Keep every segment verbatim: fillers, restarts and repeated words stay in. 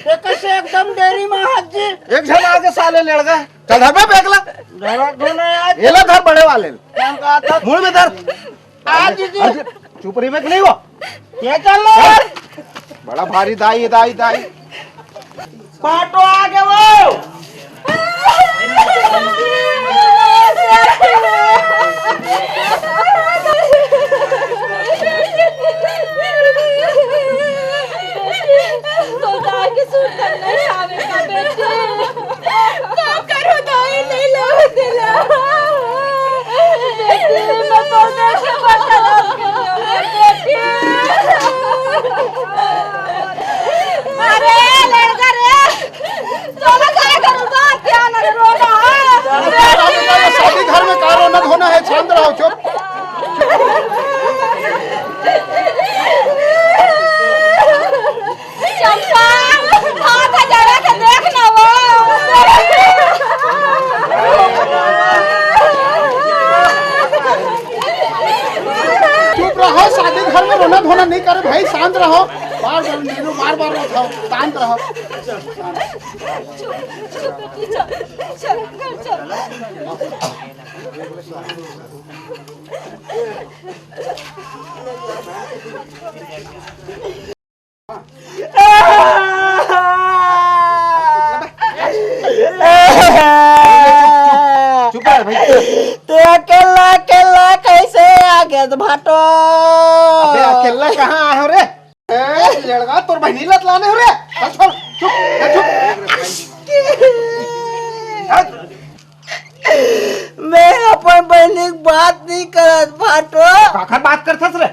के कइसे एकदम देरी में हाथ जी? एक झन आगे साले लेड़गा। चल धर बे बैग ला। धरा धुना आज। एला धर बड़े वाले ल। काम का था? मुड़ में धर। आज जी। अरे, चुप रही में कि नहीं वो? ये चल लो। बड़ा भारी दाई, दाई, दाई। पाटो आगे वो। तो जाके सूट करना है आवे का बेटी। का करो दाई नहीं लो दिला। बेटी, मैं तो देखे बदला बेटी। अरे लड़का रे, चलो काय करूँ बात क्या लग रोना। शादी घर में का रोना धोना है, शांत रहो, चुप। चंपा, हाथ जरा के देख ना वो। चुप रहो, शादी घर में रोना धोना नहीं करे भाई, शांत रहो। बार बार नीलू, बार बार उठाओ, शांत रहो। चल, चल, चल, चल। चुप रह भाई। तू अकेला अकेला कैसे आ गया भाटो? अबे अकेला कहाँ आए हो रे? ए, लड़का तोर बहनी लत लाने हो रे। चल छोड़, चुप, चल चुप। हट। मैं अपन बहनी के बात नहीं करत भाटो। काखर बात करथस रे?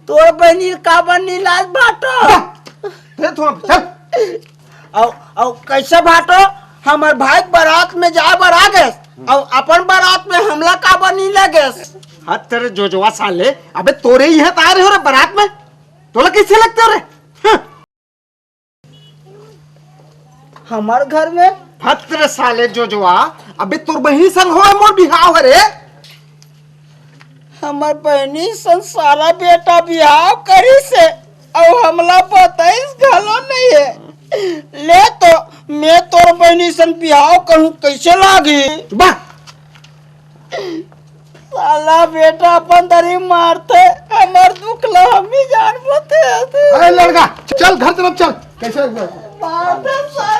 तोर बहनी काबर नहीं लात भाटो? दे तू हम, चल। अउ, अउ कैसे भाटो? हमर भाई बारात में जाए बर आ गए, अउ अपन बारात में हमला काबर नहीं लगे? हद तेरे जोजवा साले, अबे तोरे ही हाथ आ रहे हो रे बारात में, तोला कैसे लगते हो रे? हं। हमर घर में? हद तेरे साले जोजवा, अबे तोर बहिनी संग होए मोर बिहाव हरे। हमर बहिनी संग साला बेटा बिहाव करिस हे, अउ हमला बताइस घलो नहीं हे। ले तो, मैं तोर बहिनी संग बिहाव करूं, कैसे लागी? बा। साला बेटा अपन दरी मारथे, हमर दुख ला हम ही जान पाते। अरे लड़का, चल घर तरफ चल। कैसे? मारथे साला।